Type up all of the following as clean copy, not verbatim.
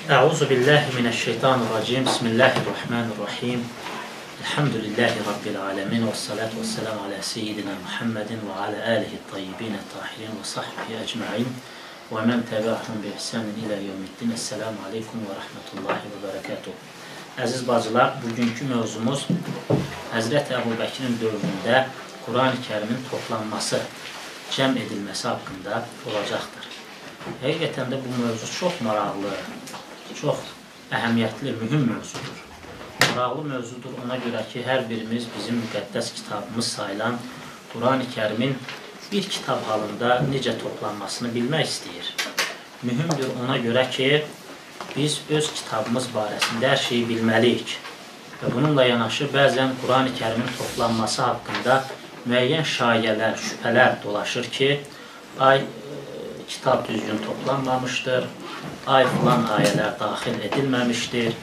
Euzu billahi mineşşeytanirracim. Bismillahirrahmanirrahim. Elhamdülillahi rabbil alamin ve salatu vesselam ala seyyidina Muhammedin ve ala alihi tayyibin tahirin ve sahbihi ecmaîn ve men tebi'ahum bi ihsanin ila yevmiddin. Esselamu aleyküm ve rahmetullahi ve berekatuh. Əziz bacılar, bugünkü mövzumuz Həzrəti Əbu Bəkirin dövründə Qurani Kərimin toplanması, cəm edilməsi haqqında olacaqdır. Həqiqətən də bu mövzu çox maraqlı, çox əhəmiyyətli, mühüm mövzudur. Maraqlı mövzudur ona görə ki, hər birimiz bizim müqəddəs kitabımız sayılan Qurani Kərimin bir kitab halında necə toplanmasını bilmək istəyir. Mühümdür ona görə ki, biz öz kitabımız barəsində hər şeyi bilməliyik. Və bununla yanaşı bəzən Qurani Kərimin toplanması haqqında müəyyən şayələr, şübhələr dolaşır ki, ay kitab düzgün toplanmamışdır, ay filan ayələr daxil edilməmişdir,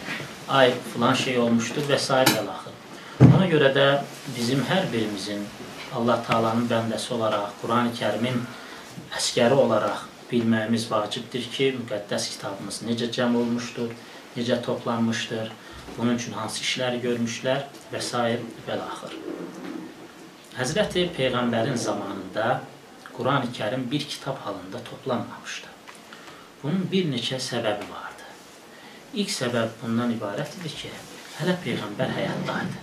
ay filan şey olmuşdur və sair və axır. Ona görə də bizim hər birimizin Allah Taala'nın bəndəsi olaraq, Qurani Kərimin əskəri olaraq bilməyimiz vacibdir ki, müqəddəs kitabımız necə cəm olmuşdur, necə toplanmışdır, bunun üçün hansı işləri görmüşlər və sair və axır. Həzrəti Peyğəmbərin zamanında Qurani Kərim bir kitab halında toplanmamışdı. Bunun bir neçə səbəbi vardı. İlk səbəb bundan ibarət idi ki, hələ Peyğəmbər həyatdaydı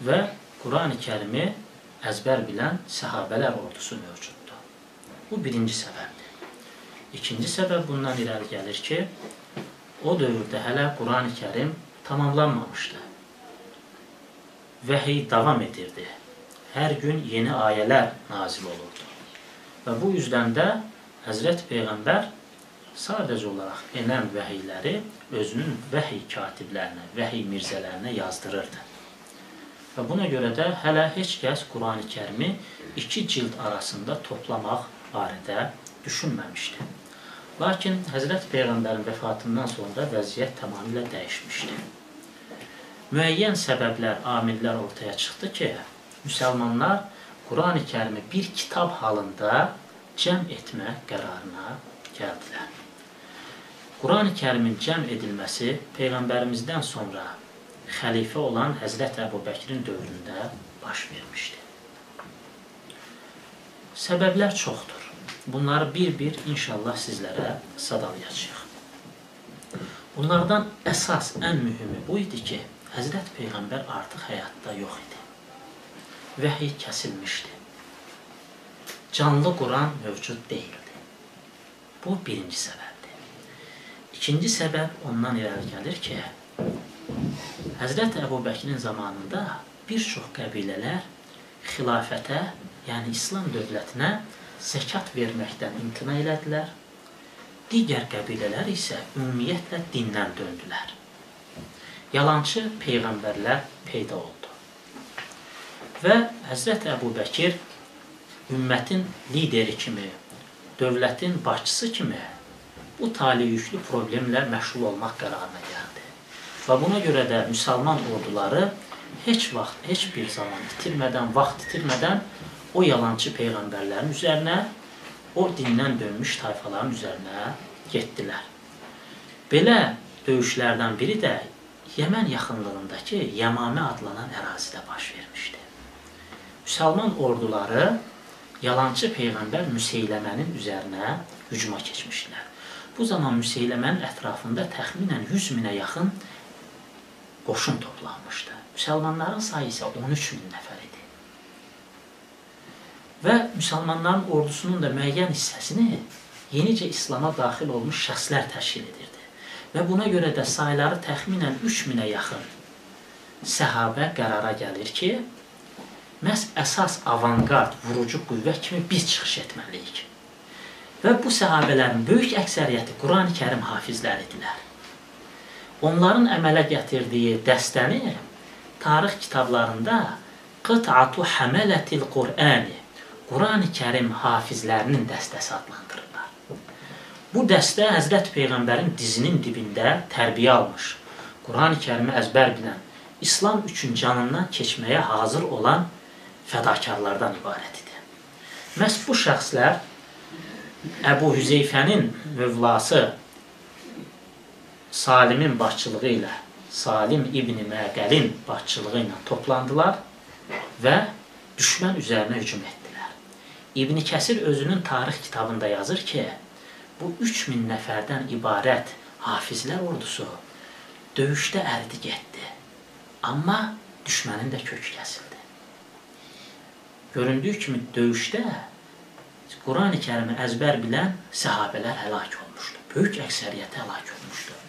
və Qurani Kərimi əzbər bilən səhabələr ordusu mövcuddur. Bu birinci səbəbdir. İkinci səbəb bundan irəli gəlir ki, o dövrdə hələ Qurani Kərim tamamlanmamışdı. Vəhiy davam edirdi. Hər gün yeni ayələr nazil olurdu. Və bu üzdən də Həzrət Peyğəmbər sadəcə olaraq enən vəhiyləri özünün vəhiy katiblərinə, vəhiy mirzələrinə yazdırırdı. Və buna görə də hələ heç kəs Qurani Kərimi iki cild arasında toplamaq barədə düşünməmişdi. Lakin Həzrət Peyğəmbərin vəfatından sonra vəziyyət tamamilə dəyişmişdi. Müəyyən səbəblər, amillər ortaya çıxdı ki, müsəlmanlar Qurani Kərimi bir kitab halında cəm etmə qərarına gəldilər. Qurani Kərimin cəm edilməsi Peyğəmbərimizdən sonra xəlifə olan Həzrəti Əbu Bəkirin dövründə baş vermişdi. Səbəblər çoxdur. Bunları bir-bir inşallah sizlərə sadalayacağıq. Bunlardan əsas, ən mühümü bu idi ki, Həzrət Peyğəmbər artıq həyatda yox idi. Vəhiy kəsilmişdi. Canlı Quran mövcud deyildi. Bu birinci səbəbdir. İkinci səbəb ondan irəli gəlir ki, Həzrəti Əbu Bəkirin zamanında bir çox qəbilələr xilafətə, yəni İslam dövlətinə zəkat verməkdən imtina elədilər. Digər qəbilələr isə ümumiyyətlə dindən döndülər. Yalançı peyğəmbərlər peyda oldu. Və Həzrəti Əbu Bəkir ümmətin lideri kimi, dövlətin başçısı kimi bu taleyüklü problemlə məşğul olmaq qərarına gəldi. Və buna görə də müsəlman orduları heç vaxt, heç bir zaman itirmədən, vaxt itirmədən o yalançı peyğəmbərlərin üzərinə, o dindən dönmüş tayfaların üzərinə getdilər. Belə döyüşlərdən biri də Yəmən yaxınlığındakı Yəmamə adlanan ərazidə baş vermişdi. Müsəlman orduları yalancı peyğəmbər Müseyləmənin üzərinə hücuma keçmişdilər. Bu zaman Müseyləmənin ətrafında təxminən 100 minə yaxın qoşun toplanmışdı. Müsəlmanların sayı isə 13 min nəfər idi. Və müsəlmanların ordusunun da müəyyən hissəsini yenicə İslama daxil olmuş şəxslər təşkil edirdi. Və buna görə də sayları təxminən 3 minə yaxın səhabə qərara gəlir ki, məhz əsas avangard, vurucu qüvvə kimi biz çıxış etməliyik. Və bu səhabələrin böyük əksəriyyəti Qurani Kərim hafizləri idilər. Onların əmələ gətirdiyi dəstəni tarix kitablarında Qıt'atu Həmələtil Qur'ani, Qurani Kərim hafizlərinin dəstəsi adlandırırlar. Bu dəstə Həzrət Peyğəmbərin dizinin dibində tərbiyə almış, Qurani Kərimi əzbər bilən, İslam üçün canından keçməyə hazır olan fədakarlardan ibarət idi. Məhz bu şəxslər Əbu Hüzeyfənin mövlası Salimin başçılığı ilə, Salim İbni Məqəlin başçılığı ilə toplandılar və düşmən üzərinə hücum etdilər. İbn Kəsir özünün tarix kitabında yazır ki, bu 3000 nəfərdən ibarət hafizlər ordusu döyüşdə əridi getdi. Amma düşmənin də kökü kəsildi. Göründüyü kimi döyüşdə Qurani Kərimi əzbər bilən səhabələr həlak olmuşdu. Böyük əksəriyyəti həlak olmuşdu.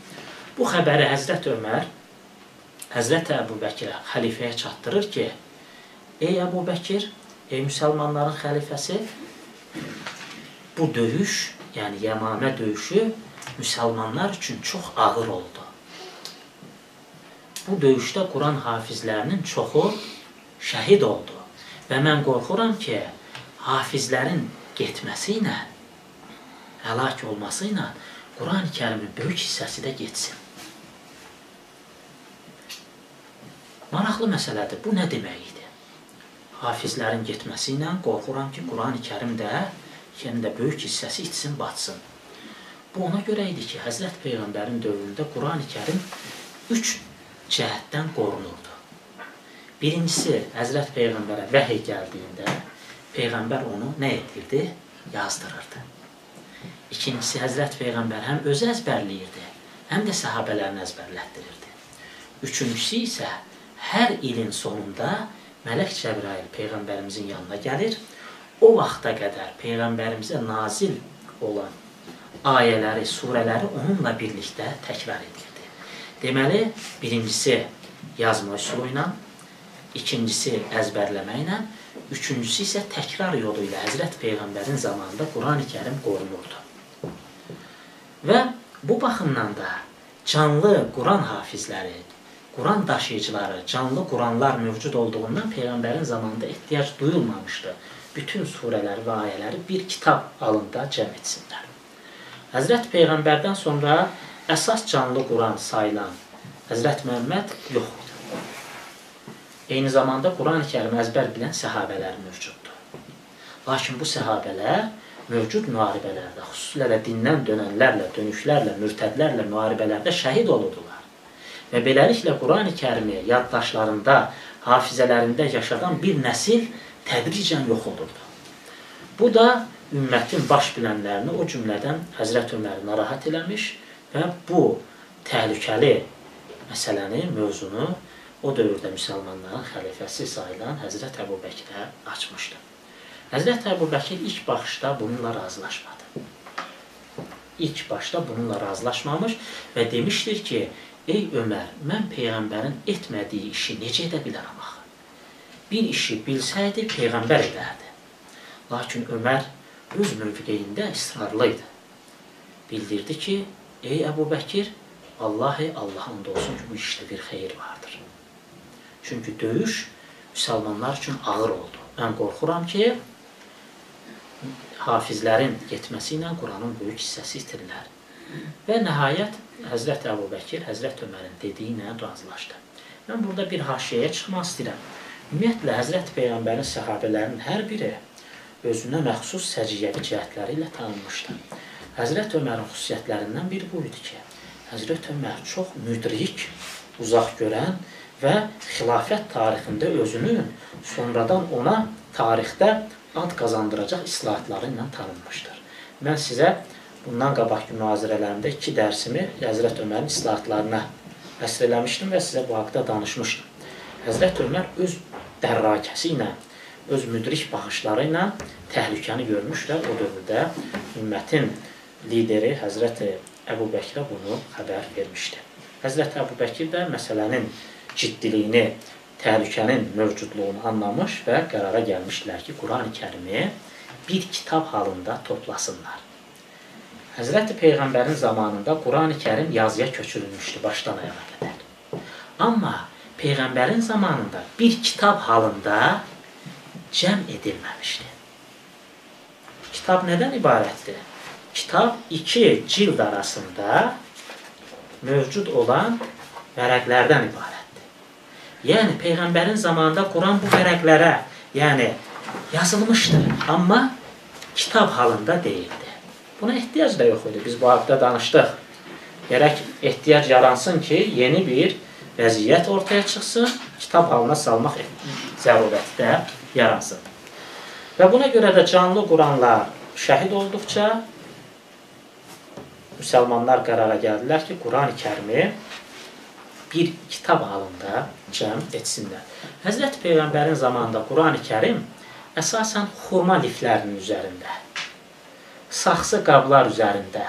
Bu xəbəri Həzrət Ömər Həzrət Əbu Bəkirə, xəlifəyə çatdırır ki, ey Əbu Bəkir, ey müsəlmanların xəlifəsi, bu döyüş, yəni Yəmamə döyüşü müsəlmanlar üçün çox ağır oldu. Bu döyüşdə Quran hafizlərinin çoxu şəhid oldu və mən qorxuram ki, hafizlərin getməsi ilə, həlak olması ilə Quran-ı Kərimin böyük hissəsi də getsin. Maraqlı məsələdir. Bu nə demək idi? Hafizlərin getməsi ilə qorxuram ki, Quran-ı Kərim də, yəni də böyük hissəsi itsin, batsın. Bu ona görə idi ki, Həzrət Peyğəmbərin dövründə Quran-ı Kərim 3 cəhətdən qorunurdu. Birincisi, Həzrət Peyğəmbərə vəhiy gəldiyində Peyğəmbər onu nə edirdi? Yazdırırdı. İkincisi, Həzrət Peyğəmbər həm özü əzbərləyirdi, həm də səhabələrini əzbərlətdirirdi. Üçüncüsü isə hər ilin sonunda Mələk Cəbrail Peyğəmbərimizin yanına gəlir. O vaxta qədər Peyğəmbərimizə nazil olan ayələri, surələri onunla birlikdə təkrar edirdi. Deməli, birincisi yazma üsulu ilə, ikincisi əzbərləmə ilə, üçüncüsü isə təkrar yolu ilə Həzrət Peyğəmbərin zamanında Qurani Kərim qorunurdu. Və bu baxımdan da canlı Quran hafizləri, Quran daşıyıcıları, canlı Quranlar mövcud olduğundan Peyğəmbərin zamanında ehtiyac duyulmamışdı. Bütün surələri və ayələri bir kitab alında cəm etsinlər. Həzrət Peyğəmbərdən sonra əsas canlı Quran sayılan Həzrət Məhəmməd yox idi. Eyni zamanda Quran-ı Kərimi əzbər bilən səhabələr mövcuddur. Lakin bu səhabələr mövcud müharibələrdə, xüsusilə də dindən dönənlərlə, dönüşlərlə, mürtədlərlə müharibələrdə şəhid olurdular. Və beləliklə Quran-ı Kərimi yaddaşlarında, hafizələrində yaşadan bir nəsil tədricən yox olurdu. Bu da ümmətin baş bilənlərini, o cümlədən Həzrət Öməri narahat eləmiş və bu təhlükəli məsələni, mövzunu o dövrdə müsəlmanların xəlifəsi sayılan Həzrət Əbu Bəkirə açmışdı. Həzrət Əbu Bəkir ilk baxışda bununla razılaşmadı. İlk başda bununla razılaşmamış və demişdir ki, ey Ömər, mən Peyğəmbərin etmədiyi işi necə edə bilərəm axı? Bir işi bilsəydi, Peyğəmbər edərdi. Lakin Ömər öz mövqeyində israrlı idi. Bildirdi ki, ey Əbu Bəkir, vallahi Allah and olsun ki, bu işdə bir xeyir vardır. Çünki döyüş müsəlmanlar üçün ağır oldu. Mən qorxuram ki, hafizlərin getməsi ilə Quranın böyük hissəsi itirilər. Və nəhayət Həzrət Əbu Bəkir Həzrət Ömərin dediyi ilə razılaşdı. Mən burada bir haşiyəyə çıxmaq istəyirəm. Ümumiyyətlə, Həzrət Peyğəmbərin səhabələrinin hər biri özünə məxsus səciyyəvi cəhətləri ilə tanınmışdı. Həzrət Ömərin xüsusiyyətlərindən biri bu idi ki, Həzrət Ömər çox müdrik, uzaq görən və xilafət tarixində özünün sonradan ona tarixdə ad qazandıracaq islahatları ilə tanınmışdır. Mən sizə bundan qabaqki mühazirələrimdə iki dərsimi Həzrət Ömərin islahatlarına həsr eləmişdim və sizə bu haqda danışmışdım. Həzrət Ömər öz dərrakəsi ilə, öz müdrik baxışları ilə təhlükəni görmüş və o dövrdə ümmətin lideri Həzrət Əbu Bəkirə bunu xəbər vermişdi. Həzrət Əbu Bəkir də məsələnin ciddiliyini, təhlükənin mövcudluğunu anlamış və qərara gəlmişdilər ki, Quran-ı Kərimi bir kitab halında toplasınlar. Həzrəti Peyğəmbərin zamanında Quran-ı Kərim yazıya köçürülmüşdü başdan ayağa qədər. Amma Peyğəmbərin zamanında bir kitab halında cəm edilməmişdi. Kitab nədən ibarətdir? Kitab iki cild arasında mövcud olan vərəqlərdən ibarətdir. Yəni, Peyğəmbərin zamanında Quran bu vərəqlərə, yəni, yazılmışdı, amma kitab halında deyildi. Buna ehtiyac da yox idi. Biz bu haqda danışdıq. Gərək ehtiyac yaransın ki, yeni bir vəziyyət ortaya çıxsın, kitab halına salmaq zərurəti də yaransın. Və buna görə də canlı Quranlar şəhid olduqca müsəlmanlar qərara gəldilər ki, Quran-ı Kərimi bir kitab halında cəm etsinlər. Həzrəti Peyğəmbərin zamanında Quran-ı Kərim əsasən xurma liflərinin üzərində, saxsı qablar üzərində,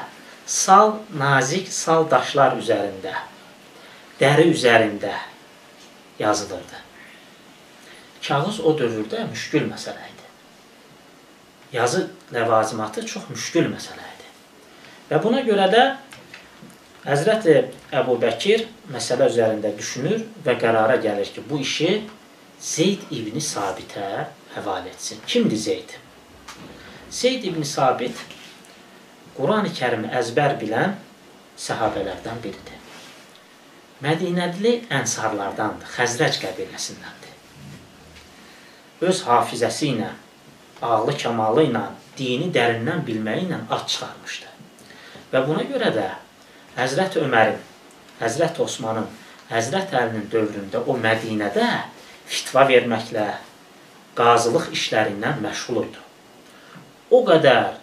sal, nazik sal daşlar üzərində, dəri üzərində yazılırdı. Kağız o dövrdə müşkül məsələ idi. Yazı ləvazimatı çox müşkül məsələ idi. Və buna görə də Həzrəti Əbu Bəkir məsələ üzərində düşünür və qərara gəlir ki, bu işi Zeyd ibn Sabitə həvalə etsin. Kimdir Zeyd? Zeyd ibn Sabit Quran-ı Kərimi əzbər bilən səhabələrdən biridir. Mədinədli ənsarlardandır, Xəzrəc qəbiləsindəndir. Öz hafizəsi ilə, ağlı kəmalı ilə, dini dərindən bilməyi ilə ad çıxarmışdı. Və buna görə də Həzrəti Ömərin, Həzrəti Osmanın, Həzrəti Əlinin dövründə o Mədinədə fitva verməklə, qazılıq işlərindən məşğul idi. O qədər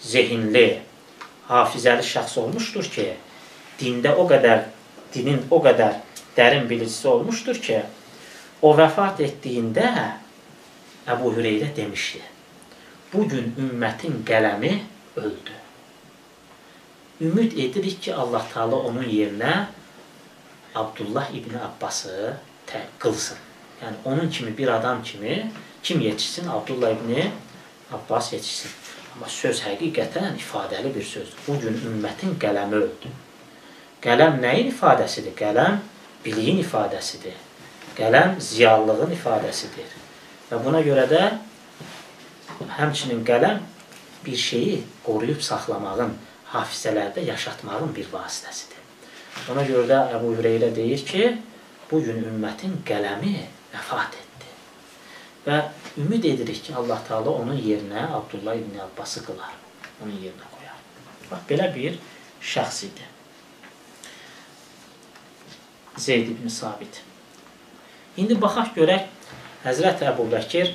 zehinli, hafizəli şəxs olmuşdur ki, dində o qədər, dinin o qədər dərin bilicisi olmuşdur ki, o vəfat etdiyində Əbu Hüreyrə demişdi, bugün ümmətin qələmi öldü. Ümid edirik ki, Allah Teala onun yerinə Abdullah İbni Abbası qılsın. Yəni, onun kimi bir adam kimi kim yetişsin? Abdullah İbni Abbas yetişsin. Amma söz həqiqətən ifadəli bir sözdür. Bugün ümmətin qələmi öldü. Qələm nəyin ifadəsidir? Qələm biliyin ifadəsidir. Qələm ziyallığın ifadəsidir. Və buna görə də həmçinin qələm bir şeyi qoruyub saxlamağın, hafizələrdə yaşatmağın bir vasitəsidir. Ona görə də Əbu Hüreyrə deyir ki, bugün ümmətin qələmi vəfat etdi. Və ümid edirik ki, Allah Teala onun yerinə Abdullah İbni Abbası qılar, onun yerinə qoyar. Bax, belə bir şəxs idi Zeyd ibn Sabit. İndi baxaq görək, Həzrəti Əbu Bəkir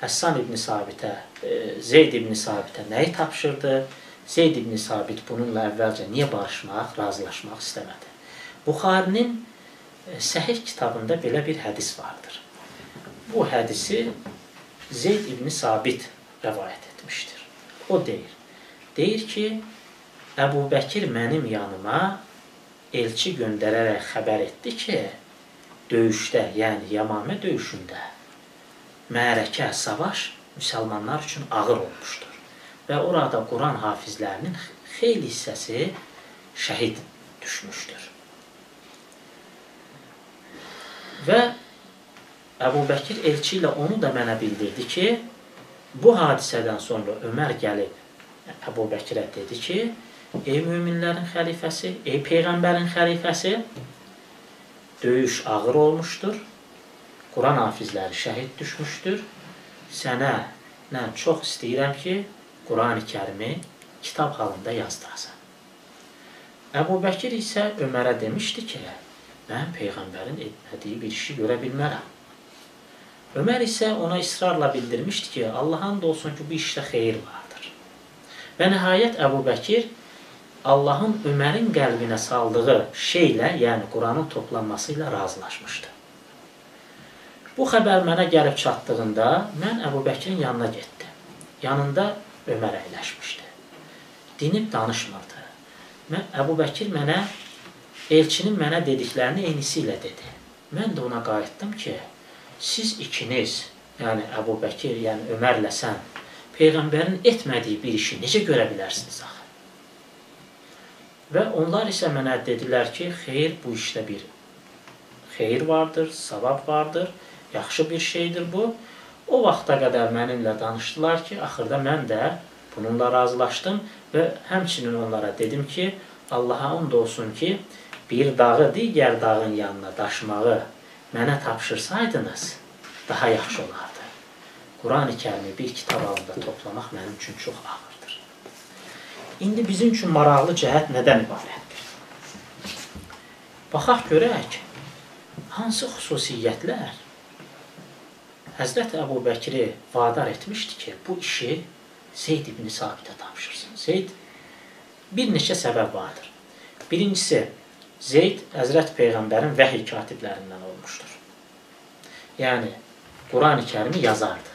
Həssan ibn Sabitə, Zeyd ibn Sabitə nəyi tapşırdı? Zeyd ibn Sabit bununla əvvəlcə niyə barışmaq, razılaşmaq istəmədi? Buxarinin Səhih kitabında belə bir hədis vardır. Bu hədisi Zeyd ibn Sabit rəvayət etmişdir. O deyir, deyir ki, Əbu Bəkir mənim yanıma elçi göndərərək xəbər etdi ki, döyüşdə, yəni Yamamə döyüşündə mərəkə, savaş müsəlmanlar üçün ağır olmuşdur. Və orada Quran hafizlərinin xeyli hissəsi şəhid düşmüşdür. Və Əbu Bəkir elçi ilə onu da mənə bildirdi ki, bu hadisədən sonra Ömər gəlib Əbu Bəkirə dedi ki, ey müminlərin xəlifəsi, ey Peyğəmbərin xəlifəsi, döyüş ağır olmuşdur, Quran hafizləri şəhid düşmüşdür, sənə mən çox istəyirəm ki, Quran-ı Kərimi kitab halında yazdırasan. Əbu Bəkir isə Ömərə demişdi ki, mən Peyğəmbərin etmədiyi bir işi görə bilmərəm. Ömər isə ona israrla bildirmişdi ki, Allaha and olsun ki, bu işdə xeyir vardır. Və nəhayət Əbu Bəkir Allahın Ömərin qəlbinə saldığı şeylə, yəni Quranın toplanması ilə razılaşmışdı. Bu xəbər mənə gəlib çatdığında mən Əbu Bəkirin yanına getdim. Yanında Ömər əyləşmişdi. Dinib danışmırdı. Əbu Bəkir mənə, elçinin mənə dediklərini eynisi ilə dedi. Mən də ona qayıtdım ki, siz ikiniz, yəni Əbu Bəkir, yəni Ömərlə sən, Peyğəmbərin etmədiyi bir işi necə görə bilərsiniz axı? Və onlar isə mənə dedilər ki, xeyr, bu işdə bir xeyir vardır, savab vardır, yaxşı bir şeydir bu. O vaxta qədər mənimlə danışdılar ki, axırda mən də bununla razılaşdım və həmçinin onlara dedim ki, Allaha and olsun ki, bir dağı digər dağın yanına daşımağı mənə tapşırsaydınız, daha yaxşı olardı. Quran-ı Kərimi bir kitab halında toplamaq mənim üçün çox ağırdır. İndi bizim üçün maraqlı cəhət nədən ibarətdir? Baxaq görək, hansı xüsusiyyətlər Həzrəti Əbu Bəkiri vadar etmişdi ki, bu işi Zeyd ibn Sabitə tapşırsın. Zeyd, bir neçə səbəb vardır. Birincisi, Zeyd Həzrət Peyğəmbərin vəhiy katiblərindən olmuşdur. Yəni, Quran-ı Kərimi yazardı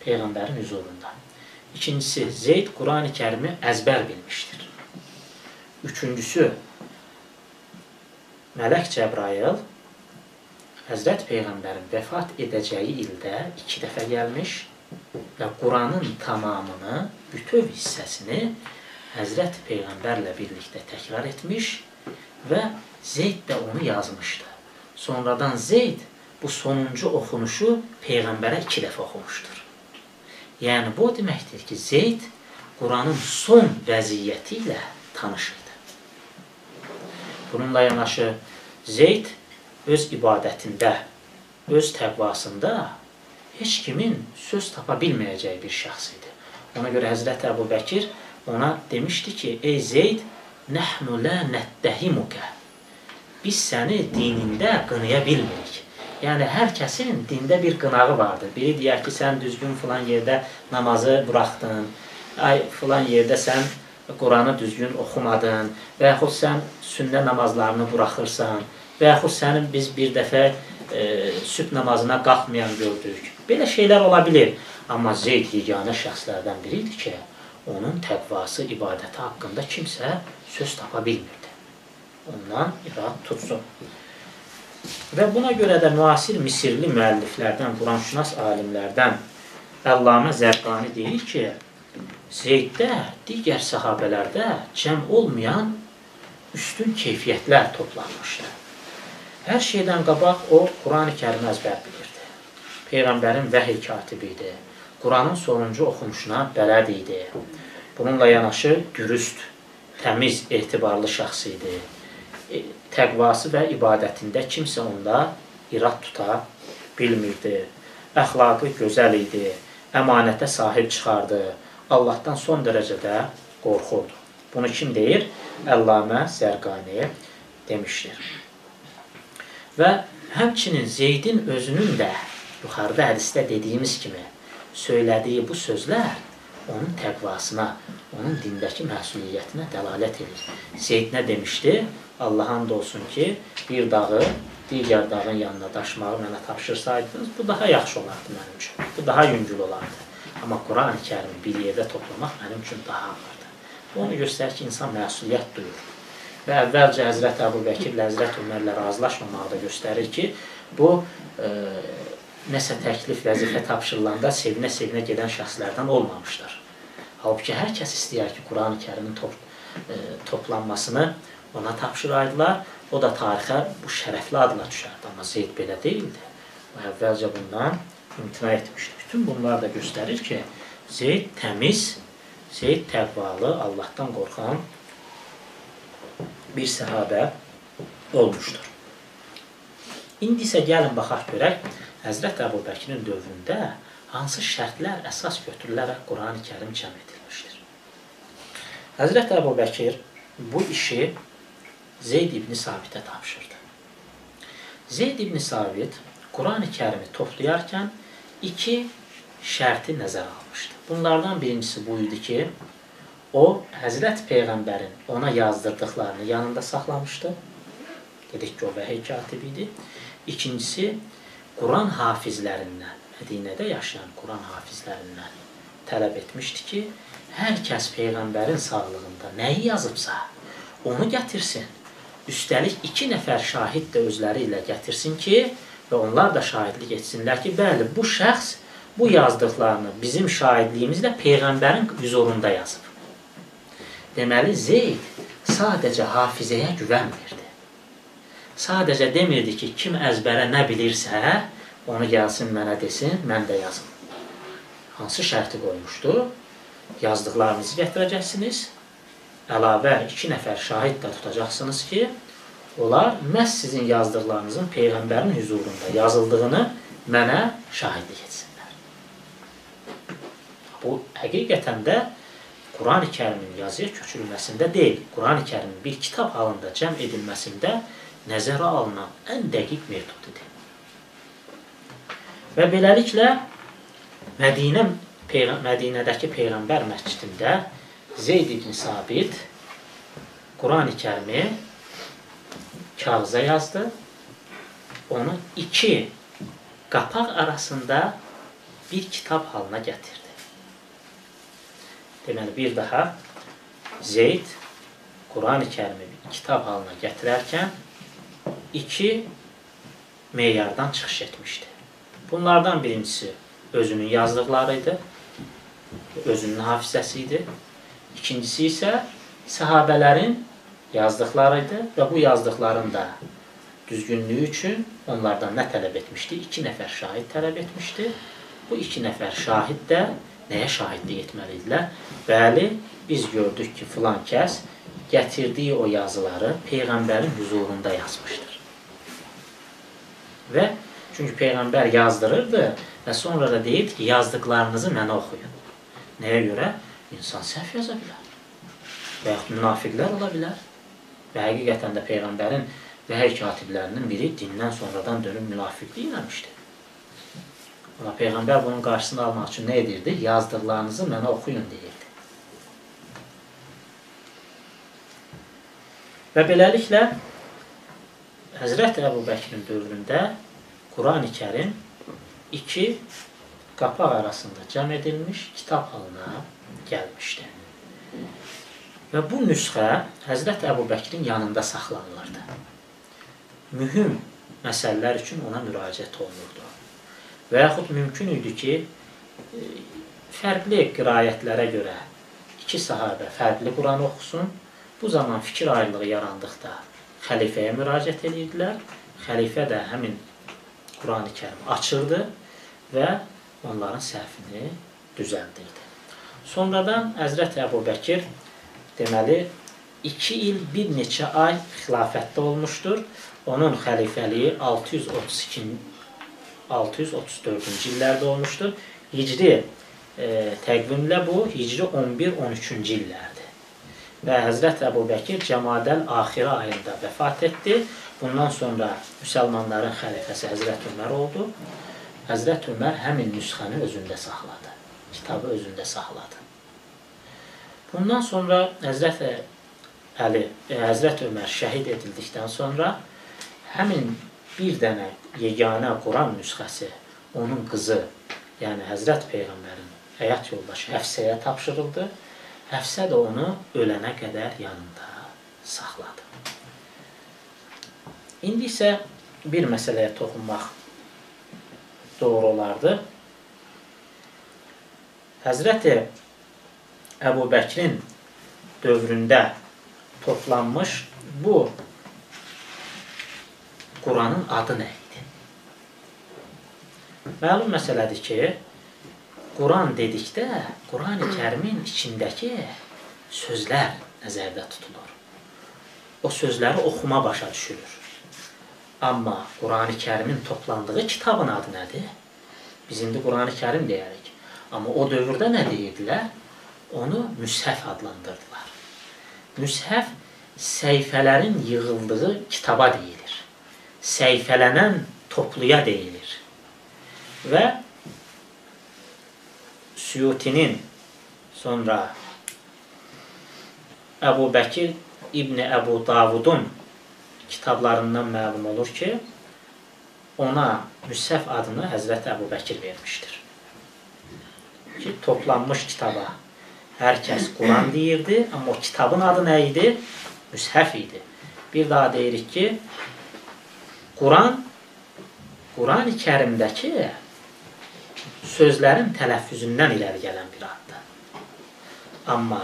Peyğəmbərin hüzurunda. İkincisi, Zeyd Quran-ı Kərimi əzbər bilmişdir. Üçüncüsü, Mələk Cəbrayıl Həzrət Peyğəmbərin vəfat edəcəyi ildə 2 dəfə gəlmiş və Quranın tamamını, bütöv hissəsini Həzrət Peyğəmbərlə birlikdə təkrar etmiş və Zeyd də onu yazmışdı. Sonradan Zeyd bu sonuncu oxunuşu Peyğəmbərə 2 dəfə oxumuşdur. Yəni, bu o deməkdir ki, Zeyd Quranın son vəziyyəti ilə tanış idi. Bununla yanaşı Zeyd öz ibadətində, öz təqvasında heç kimin söz tapa bilməyəcəyi bir şəxs idi. Ona görə Həzrəti Əbu Bəkir ona demişdi ki, ey Zeyd, nəhnu lə nəttəhimukə. Biz səni dinində qınaya bilmirik. Yəni, hər kəsin dində bir qınağı vardır. Biri deyər ki, sən düzgün filan yerdə namazı buraxdın, ay filan yerdə sən Quranı düzgün oxumadın və yaxud sən sünnə namazlarını buraxırsan və yaxud sənin biz bir dəfə sübh namazına qalxmayan gördük. Belə şeylər ola bilir. Amma Zeyd yeganə şəxslərdən biri idi ki, onun təqvası, ibadəti haqqında kimsə söz tapa bilmirdi. Ondan irad tutsun. Və buna görə də müasir Misirli müəlliflərdən, Quranşünas alimlərdən Əllamə Zərqani deyir ki, Zeyddə, digər səhabələrdə cəm olmayan üstün keyfiyyətlər toplanmışdı. Hər şeydən qabaq o, Quran-ı Kərimi əzbər bilirdi. Peyğəmbərin vəhiy katibi idi. Quranın sonuncu oxunuşuna bələd idi. Bununla yanaşı dürüst, təmiz, etibarlı şəxs idi. Təqvası və ibadətində kimsə onda irad tuta bilmirdi. Əxlaqı gözəl idi, əmanətə sahib çıxardı. Allahdan son dərəcədə qorxurdu. Bunu kim deyir? Əllamə Zərqani demişdir. Və həmçinin Zeydin özünün də yuxarıda hədisdə dediyimiz kimi söylədiyi bu sözlər onun təqvasına, onun dindəki məsuliyyətinə dəlalət edir. Zeyd nə demişdi? Allaha and olsun ki, bir dağı digər dağın yanına daşımağı mənə tapşırsaydınız, bu daha yaxşı olardı mənim üçün, bu daha yüngül olardı. Amma Quran-ı Kərimi bir yerdə toplamaq mənim üçün daha ağırdır. Bu onu göstərir ki, insan məsuliyyət duyur. Və əvvəlcə Həzrət Əbu Bəkirlə, Həzrət Ömərlə razılaşmamağı da göstərir ki, bu nəsə təklif, vəzifə tapşırılanda sevinə-sevinə gedən şəxslərdən olmamışdır. Halbuki hər kəs istəyər ki, Quran-ı Kərimin toplanmasını ona tapşıraydılar. O da tarixə bu şərəfli adla düşərdi. Amma Zeyd belə deyildi. O əvvəlcə bundan imtina etmişdi. Bütün bunlar da göstərir ki, Zeyd təmiz, Zeyd təqvalı, Allahdan qorxan bir səhabə olmuşdur. İndi isə gəlin baxaq görək, Həzrət Əbu Bəkirin dövründə hansı şərtlər əsas götürülərək Quran-ı Kərim cəm edilmişdir. Həzrət Əbu Bəkir bu işi Zeyd ibn Sabitə tapşırdı. Zeyd ibn Sabit Quran-ı Kərimi toplayarkən iki şərti nəzərə almışdı. Bunlardan birincisi bu idi ki, o, Həzrət Peyğəmbərin ona yazdırdıqlarını yanında saxlamışdı. Dedik ki, o vəhiy katibi idi. İkincisi, Quran hafizlərindən, Mədinədə yaşayan Quran hafizlərindən tələb etmişdi ki, hər kəs Peyğəmbərin sağlığında nəyi yazıbsa, onu gətirsin. Üstəlik, 2 nəfər şahid də özləri ilə gətirsin ki, və onlar da şahidlik etsinlər ki, bəli, bu şəxs bu yazdıqlarını bizim şahidliyimizlə Peyğəmbərin hüzurunda yazıb. Deməli, Zeyd sadəcə hafizəyə güvənmirdi. Sadəcə demirdi ki, kim əzbərə nə bilirsə, onu gəlsin mənə desin, mən də yazım. Hansı şərti qoymuşdu? Yazdıqlarınızı gətirəcəksiniz, əlavə 2 nəfər şahid də tutacaqsınız ki, onlar məhz sizin yazdıqlarınızın Peyğəmbərin hüzurunda yazıldığını mənə şahidlik etsinlər. Bu, həqiqətən də Quran-ı Kərimin yazıya köçürülməsində deyil, Quran-ı Kərimin bir kitab halında cəm edilməsində nəzərə alınan ən dəqiq metod idi. Və beləliklə Mədinədəki Peyğəmbər məscidində Zeyd ibn Sabit Quran-ı Kərimi kağıza yazdı. Onu iki qapaq arasında bir kitab halına gətirdi. Deməli, bir daha Zeyd Quran-ı Kərimi bir kitab halına gətirərkən iki meyardan çıxış etmişdi. Bunlardan birincisi özünün yazdıqları idi, özünün hafizəsi idi. İkincisi isə səhabələrin yazdıqları idi və bu yazdıqların da düzgünlüyü üçün onlardan nə tələb etmişdi? 2 nəfər şahid tələb etmişdi. Bu 2 nəfər şahid də nəyə şahidlik etməli idilər? Bəli, biz gördük ki, filan kəs gətirdiyi o yazıları Peyğəmbərin hüzurunda yazmışdır. Və çünki Peyğəmbər yazdırırdı və sonra da deyirdi ki, yazdıqlarınızı mənə oxuyun. Nəyə görə? İnsan səhv yaza bilər və yaxud münafiqlər ola bilər. Və həqiqətən də Peyğəmbərin vəhiy katiblərinin biri dindən sonradan dönüb münafiqlik eləmişdi. Amma Peyğəmbər bunun qarşısını almaq üçün nə edirdi? Yazdıqlarınızı mənə oxuyun deyirdi. Və beləliklə Həzrəti Əbu Bəkrin dövründə Quran-ı Kərim iki qapaq arasında cəm edilmiş kitab halına gəlmişdi. Və bu nüsxə Həzrəti Əbu Bəkrin yanında saxlanılırdı. Mühüm məsələlər üçün ona müraciət olunurdu. Və yaxud mümkün idi ki, fərqli qiraətlərə görə iki sahabə fərqli Quran oxusun. Bu zaman fikir ayrılığı yarandıqda xəlifəyə müraciət edirdilər. Xəlifə də həmin Quran-ı Kərimi açırdı və onların səhvini düzəldirdi. Sonradan Həzrəti Əbu Bəkir deməli 2 il bir neçə ay xilafətdə olmuşdur. Onun xəlifəliyi 634-cü illərdə olmuşdur. Hicri təqvimlə bu Hicri 11-13-cü illərdir. Və Həzrəti Əbu Bəkir Cəmadəl axirə ayında vəfat etdi. Bundan sonra müsəlmanların xəlifəsi Həzrəti Ömər oldu. Həzrəti Ömər həmin nüsxəni özündə saxladı. Kitabı özündə saxladı. Bundan sonra Həzrəti Ömər şəhid edildikdən sonra həmin bir dənə yeganə Quran nüsxəsi onun qızı, yəni Həzrət Peyğəmbərin həyat yoldaşı Həfsəyə tapşırıldı. Həfsə də onu ölənə qədər yanında saxladı. İndi isə bir məsələyə toxunmaq doğru olardı. Həzrəti Əbu Bəkrin dövründə toplanmış bu Quranın adı nə idi? Məlum məsələdir ki, Quran dedikdə Quran-ı Kərimin içindəki sözlər nəzərdə tutulur. O sözləri oxuma başa düşülür. Amma Quran-ı Kərimin toplandığı kitabın adı nədir? Biz indi Quran-ı Kərim deyərik. Amma o dövrdə nə deyirdilər? Onu müshəf adlandırdılar. Müshəf səhifələrin yığıldığı kitaba deyilir. Səhifələnən topluya deyilir. Və Suyutinin sonra Əbu Bəkir İbni Əbu Davudun kitablarından məlum olur ki, ona müshəf adını Həzrəti Əbu Bəkir vermişdir. Ki, toplanmış kitaba hər kəs Quran deyirdi, amma o kitabın adı nə idi? Müshəf idi. Bir daha deyirik ki, Quran, Quran-ı Kərimdəki sözlərin tələffüzündən irəli gələn bir addır. Amma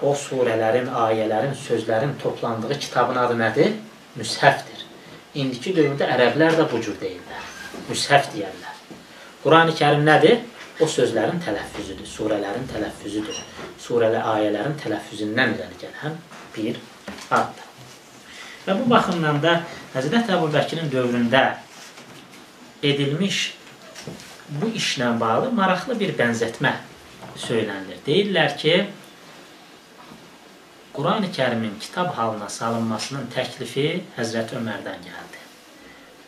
o surələrin, ayələrin, sözlərin toplandığı kitabın adı nədir? Müshəfdir. İndiki dövrdə ərəblər də bu cür deyirlər. Müshəf deyərlər. Quran-ı Kərim nədir? O sözlərin tələffüzüdür, surələrin tələffüzüdür. Surələ, ayələrin tələffüzündən irəli gələn bir addır. Və bu baxımdan da Həzrəti Əbu Bəkirin dövründə edilmiş bu işlə bağlı maraqlı bir bənzətmə söylənilir. Deyirlər ki, Qurani Kərimin kitab halına salınmasının təklifi Həzrəti Ömərdən gəldi.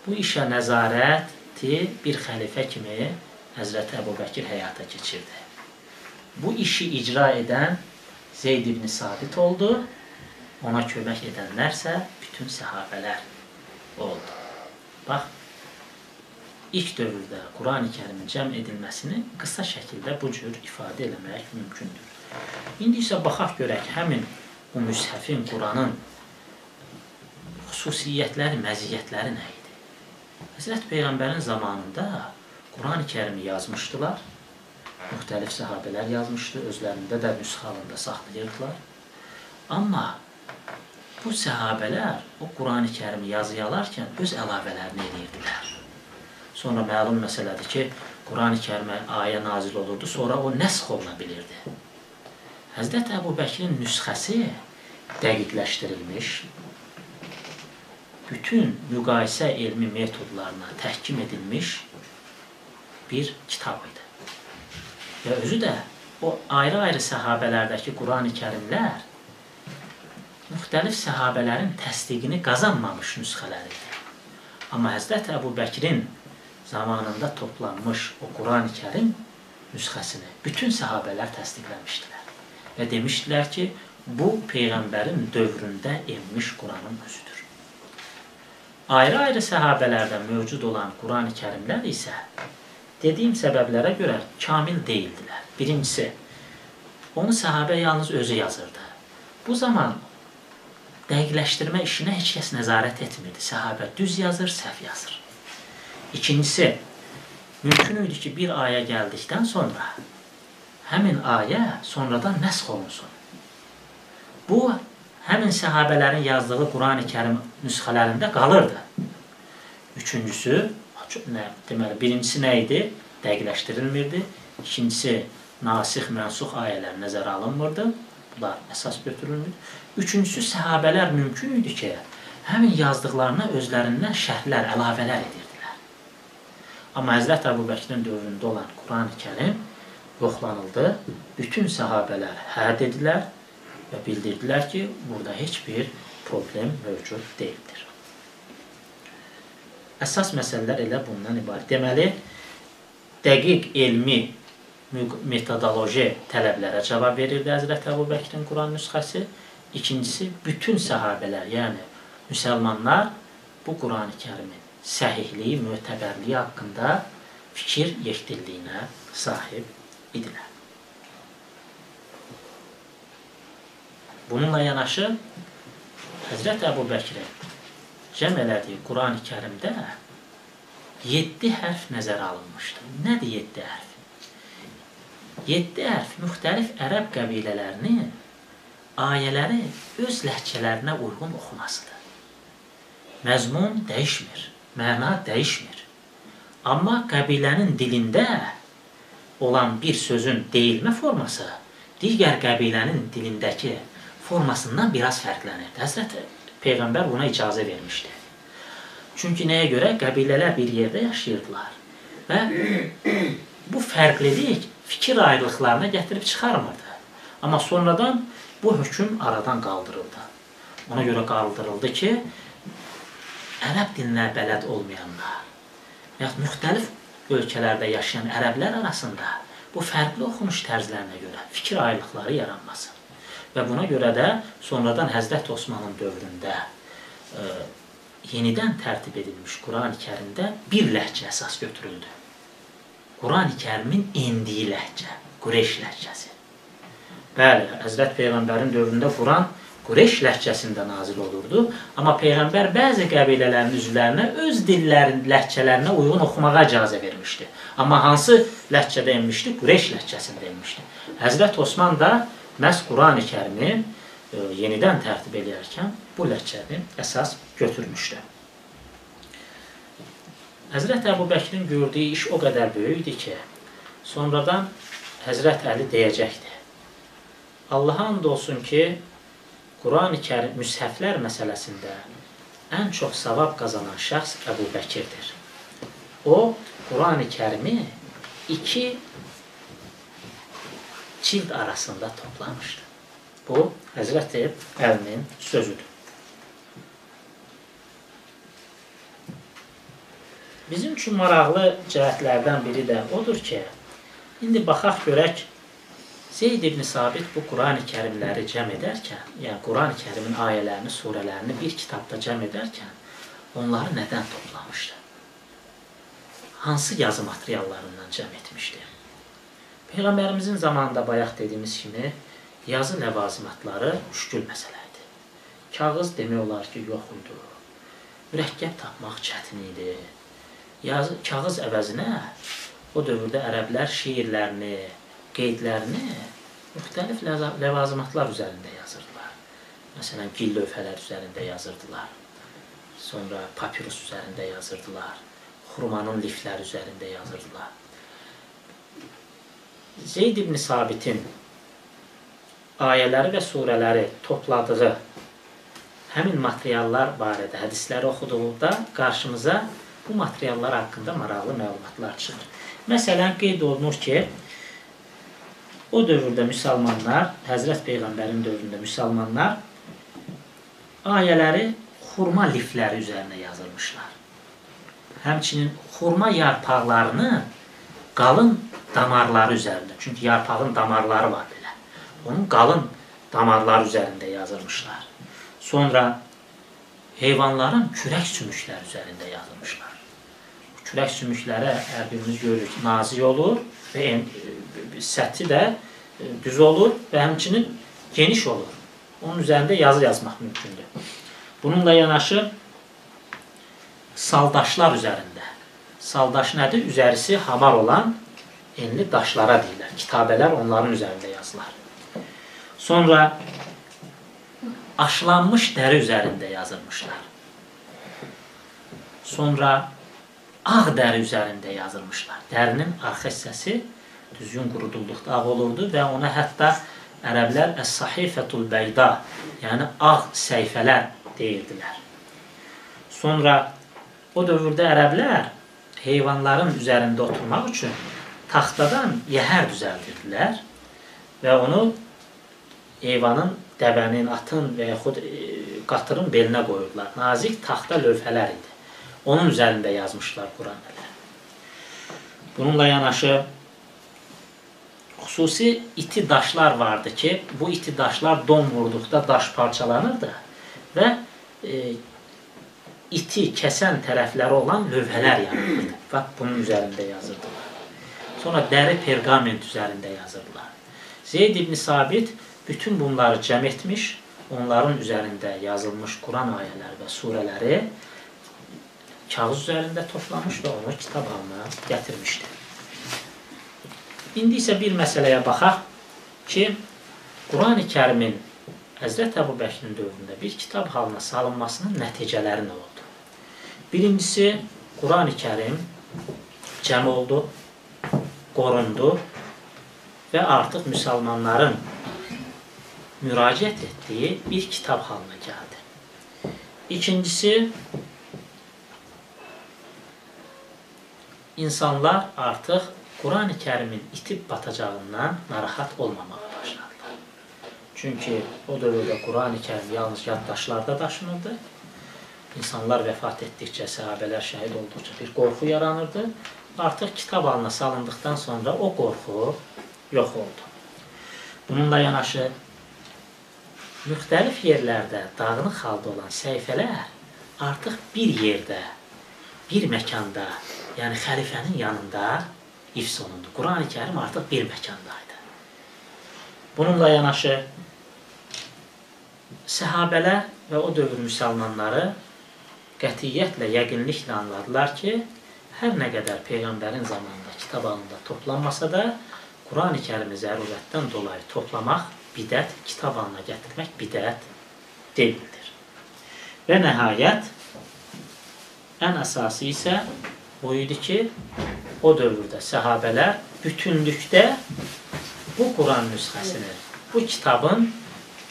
Bu işə nəzarəti bir xəlifə kimi Həzrəti Əbu Bəkir həyata keçirdi. Bu işi icra edən Zeyd ibn Sabit oldu. Ona kömək edənlərsə bütün səhabələr oldu. Bax, ilk dövrdə Qurani Kərimin cəm edilməsini qısa şəkildə bu cür ifadə eləmək mümkündür. İndi isə baxaq görək, həmin bu müshəfin, Quranın xüsusiyyətləri, məziyyətləri nə idi? Həzrət Peyğəmbərin zamanında Qurani Kərimi yazmışdılar. Müxtəlif səhabələr yazmışdı, özlərində də nüsxə halında saxlayırdılar. Amma bu səhabələr o Qurani Kərimi yazıyalarkən öz əlavələrini edirdilər. Sonra məlum məsələdir ki, Qurani Kərimə ayə nazil olurdu, sonra o nəsx oluna bilirdi. Həzrət Əbu Bəkirin nüsxəsi dəqiqləşdirilmiş, bütün müqayisə elmi metodlarına təhkim edilmiş bir kitab idi. Və özü də o ayrı-ayrı səhabələrdəki Qurani Kərimlər müxtəlif səhabələrin təsdiqini qazanmamış nüsxələr idi. Amma Həzrət Əbu Bəkirin zamanında toplanmış o Qurani Kərim nüsxəsini bütün səhabələr təsdiqləmişdilər. Və demişdilər ki, bu Peyğəmbərin dövründə enmiş Quranın özüdür. Ayrı-ayrı səhabələrdə mövcud olan Qurani Kərimlər isə dediyim səbəblərə görə kamil deyildilər. Birincisi, onu səhabə yalnız özü yazırdı. Bu zaman dəqiqləşdirmə işinə heç kəs nəzarət etmirdi. Səhabə düz yazır, səhv yazır. İkincisi, mümkün idi ki, bir ayə gəldikdən sonra həmin ayə sonradan nəsx olunsun. Bu, həmin səhabələrin yazdığı Qurani Kərim nüsxələrində qalırdı. Üçüncüsü, deməli, birincisi nə idi? Dəqiqləşdirilmirdi. İkincisi, nasix, mənsux ayələr nəzərə alınmırdı. Bunlar əsas götürülmürdü. Üçüncüsü, səhabələr mümkün idi ki, həmin yazdıqlarına özlərindən şərhlər, əlavələr edirdilər. Amma Həzrət Əbu Bəkirin dövründə olan Qurani Kərim yoxlanıldı. Bütün səhabələr hə dedilər və bildirdilər ki, burada heç bir problem mövcud deyildir. Əsas məsələlər elə bundan ibarət. Deməli, dəqiq elmi metodoloji tələblərə cavab verirdi Həzrət Əbu Bəkirin Quran nüsxəsi. İkincisi, bütün səhabələr, yəni müsəlmanlar bu Qurani Kərimin səhihliyi, mötəbərliyi haqqında fikir yekdilliyinə sahib idilər. Bununla yanaşı, Həzrət Əbu Bəkirin cəm elədiyi Qurani Kərimdə 7 hərf nəzərə alınmışdı. Nədir 7 hərf? 7 hərf müxtəlif ərəb qəbilələrinin ayələri öz ləhcələrinə uyğun oxumasıdır. Məzmun dəyişmir, məna dəyişmir. Amma qəbilənin dilində olan bir sözün deyilmə forması digər qəbilənin dilindəki formasından biraz fərqlənirdi. Həzrət Peyğəmbər buna icazə vermişdi. Çünki nəyə görə? Qəbilələr bir yerdə yaşayırdılar və bu fərqlilik fikir ayrılıqlarına gətirib çıxarmırdı. Amma sonradan bu hökm aradan qaldırıldı. Ona görə qaldırıldı ki, ərəb dilinə bələd olmayanlar, yaxud müxtəlif ölkələrdə yaşayan ərəblər arasında bu fərqli oxunuş tərzlərinə görə fikir ayrılıqları yaranmasın. Və buna görə də sonradan Həzrət Osmanın dövründə yenidən tərtib edilmiş Qurani Kərimdə bir ləhcə əsas götürüldü. Qurani Kərimin endiyi ləhcə, Qureyş ləhcəsi. Bəli, Həzrət Peyğəmbərin dövründə Quran Qureyş ləhcəsində nazil olurdu. Amma Peyğəmbər bəzi qəbilələrin üzvlərinə öz dillərin, ləhcələrinə uyğun oxumağa icazə vermişdi. Amma hansı ləhcədə enmişdi? Qureyş ləhcəsində enmişdi. Həzrət Osman da məhz Qurani Kərimi yenidən tərtib eləyərkən bu ləhcəni əsas götürmüşdü. Həzrət Əbu Bəkirin gördüyü iş o qədər böyük idi ki, sonradan Həzrət Əli deyəcəkdi. Allaha and olsun ki, Qurani Kərim müshəflər məsələsində ən çox savab qazanan şəxs Əbu Bəkirdir. O, Qurani Kərimi 2 cild arasında toplamışdı. Bu, Həzrəti Əlinin sözüdür. Bizim üçün maraqlı cəhətlərdən biri də odur ki, indi baxaq görək, Zeyd ibn Sabit bu Qurani Kərimləri cəm edərkən, yəni Qurani Kərimin ayələrini, surələrini bir kitabda cəm edərkən, onları nədən toplamışdı? Hansı yazı materiallarından cəm etmişdi? Peyğəmbərimizin zamanında bayaq dediyimiz kimi, yazı ləvazimatları müşkül məsələ idi. Kağız demək olar ki, yox idi. Mürəkkəb tapmaq çətin idi. Yazı, kağız əvəzinə o dövrdə ərəblər şeirlərini, qeydlərini müxtəlif ləvazimatlar üzərində yazırdılar. Məsələn, gil lövhələr üzərində yazırdılar. Sonra papirus üzərində yazırdılar. Xurmanın lifləri üzərində yazırdılar. Zeyd ibn Sabitin ayələri və surələri topladığı həmin materiallar barədə hədisləri oxuduğunda qarşımıza bu materiallar haqqında maraqlı məlumatlar çıxır. Məsələn, qeyd olunur ki, o dövrdə müsəlmanlar, Həzrət Peyğəmbərin dövründə müsəlmanlar ayələri xurma lifləri üzərinə yazılmışlar. Həmçinin xurma yarpaqlarını qalın damarları üzərində, çünki yarpağın damarları var belə, onun qalın damarları üzərində yazılmışlar. Sonra heyvanların kürək sümükləri üzərində yazılmışlar. Kürək sümükləri hər birimiz görürük ki, nazik olur və səthi də düz olur və həmçinin geniş olur. Onun üzərində yazı yazmaq mümkündür. Bununla yanaşı saldaşlar üzərində. Saldaş nədir? Üzərisi hamar olan enli daşlara deyirlər. Kitabələr onların üzərində yazılar. Sonra aşılanmış dəri üzərində yazılmışlar. Sonra ağ dəri üzərində yazılmışlar. Dərinin arxa hissəsi düzgün qurudulduqda ağ olurdu və ona hətta ərəblər Əs-Sahifətul Bəyda, yəni ağ səhifələr deyirdilər. Sonra o dövrdə ərəblər heyvanların üzərində oturmaq üçün taxtadan yəhər düzəldirdilər və onu heyvanın, dəvənin, atın və yaxud qatırın belinə qoyurdular. Nazik taxta lövhələr idi. Onun üzərində yazmışlar Quranı. Bununla yanaşı xüsusi iti daşlar vardı ki, bu iti daşlar don vurduqda daş parçalanırdı və iti kəsən tərəfləri olan lövhələr yaranırdı. Bax, bunun üzərində yazırdılar. Sonra dəri perqament üzərində yazırdılar. Zeyd ibn Sabit bütün bunları cəm etmiş, onların üzərində yazılmış Quran ayələri və surələri kağız üzərində toplamış və onu kitab halına gətirmişdi. İndi isə bir məsələyə baxaq ki, Qurani Kərimin Həzrət Əbu Bəkrin dövründə bir kitab halına salınmasının nəticələri nə oldu? Birincisi, Qurani Kərim cəm oldu, qorundu və artıq müsəlmanların müraciət etdiyi bir kitab halına gəldi. İkincisi, insanlar artıq Qurani Kərimin itib batacağından narahat olmamağa başladılar. Çünki o dövrdə Qurani Kərim yalnız yaddaşlarda daşınırdı. İnsanlar vəfat etdikcə, səhabələr şəhid olduqca bir qorxu yaranırdı. Artıq kitab halına salındıqdan sonra o qorxu yox oldu. Bununla yanaşı, müxtəlif yerlərdə dağınıq halda olan səhifələr artıq bir yerdə, bir məkanda, yəni xəlifənin yanında hifz olundu. Qurani Kərim artıq bir məkandaydı. Bununla yanaşı, səhabələr və o dövr müsəlmanları qətiyyətlə, yəqinliklə anladılar ki, hər nə qədər Peyğəmbərin zamanında kitab halında toplanmasa da, Qurani Kərimi zərurətdən dolayı toplamaq bidət, kitab halına gətirmək bidət deyildir. Və nəhayət, ən əsası isə bu idi ki, o dövrdə səhabələr bütünlükdə bu Quran nüsxəsini, bu kitabın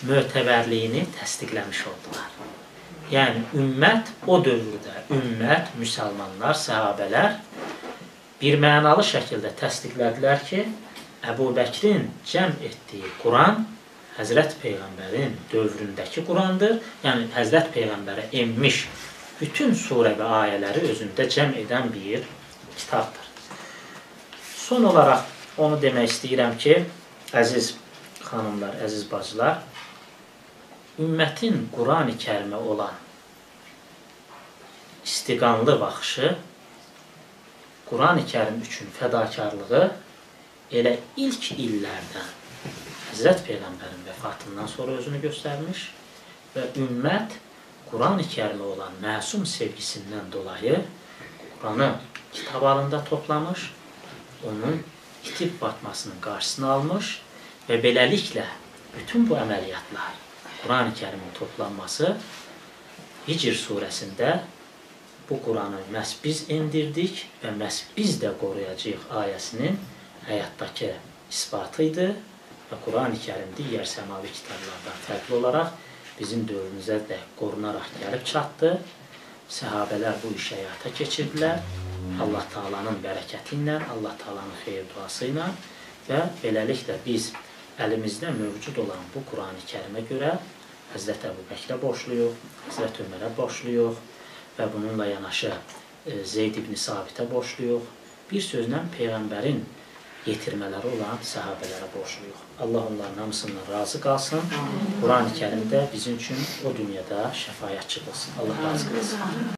mötəbərliyini təsdiqləmiş oldular. Yəni, ümmət o dövrdə, ümmət, müsəlmanlar, səhabələr bir mənalı şəkildə təsdiqlədilər ki, Əbu Bəkrin cəm etdiyi Quran Həzrət Peyğəmbərin dövründəki Qurandır. Yəni Həzrət Peyğəmbərə enmiş bütün surə və ayələri özündə cəm edən bir kitabdır. Son olaraq onu demək istəyirəm ki, əziz xanımlar, əziz bacılar, ümmətin Qurani Kərimə olan istiqanlı baxışı, Qurani Kərim üçün fədakarlığı elə ilk illərdən Həzrət Peyğəmbərin vəfatından sonra özünü göstərmiş və ümmət Qurani Kərimə olan məsum sevgisindən dolayı Quranı kitab halında toplamış, onun itib batmasının qarşısını almış və beləliklə bütün bu əməliyyatlar, Qurani Kərimin toplanması Hicr surəsində bu Quranı məhz biz endirdik və məhz biz də qoruyacağıq ayəsinin həyatdakı isbatı idi və Qurani Kərim digər səmavi kitablardan fərqli olaraq bizim dövrümüzə də qorunaraq gəlib çatdı. Səhabələr bu işi həyata keçirdilər. Allah Taala'nın bərəkəti ilə, Allah Taala'nın xeyir duası ilə və beləliklə biz əlimizdə mövcud olan bu Qurani Kərimə görə Həzrət Əbu Bəkrə borcluyuq, Həzrət Ömərə borcluyuq və bununla yanaşı Zeyd ibn Sabitə borcluyuq. Bir sözlə Peyğəmbərin yetirmələri olan səhabələrə borcluyuq. Allah onların hamısından razı qalsın. Qurani Kərim də bizim üçün o dünyada şəfayətçi qılsın. Allah razı qalsın.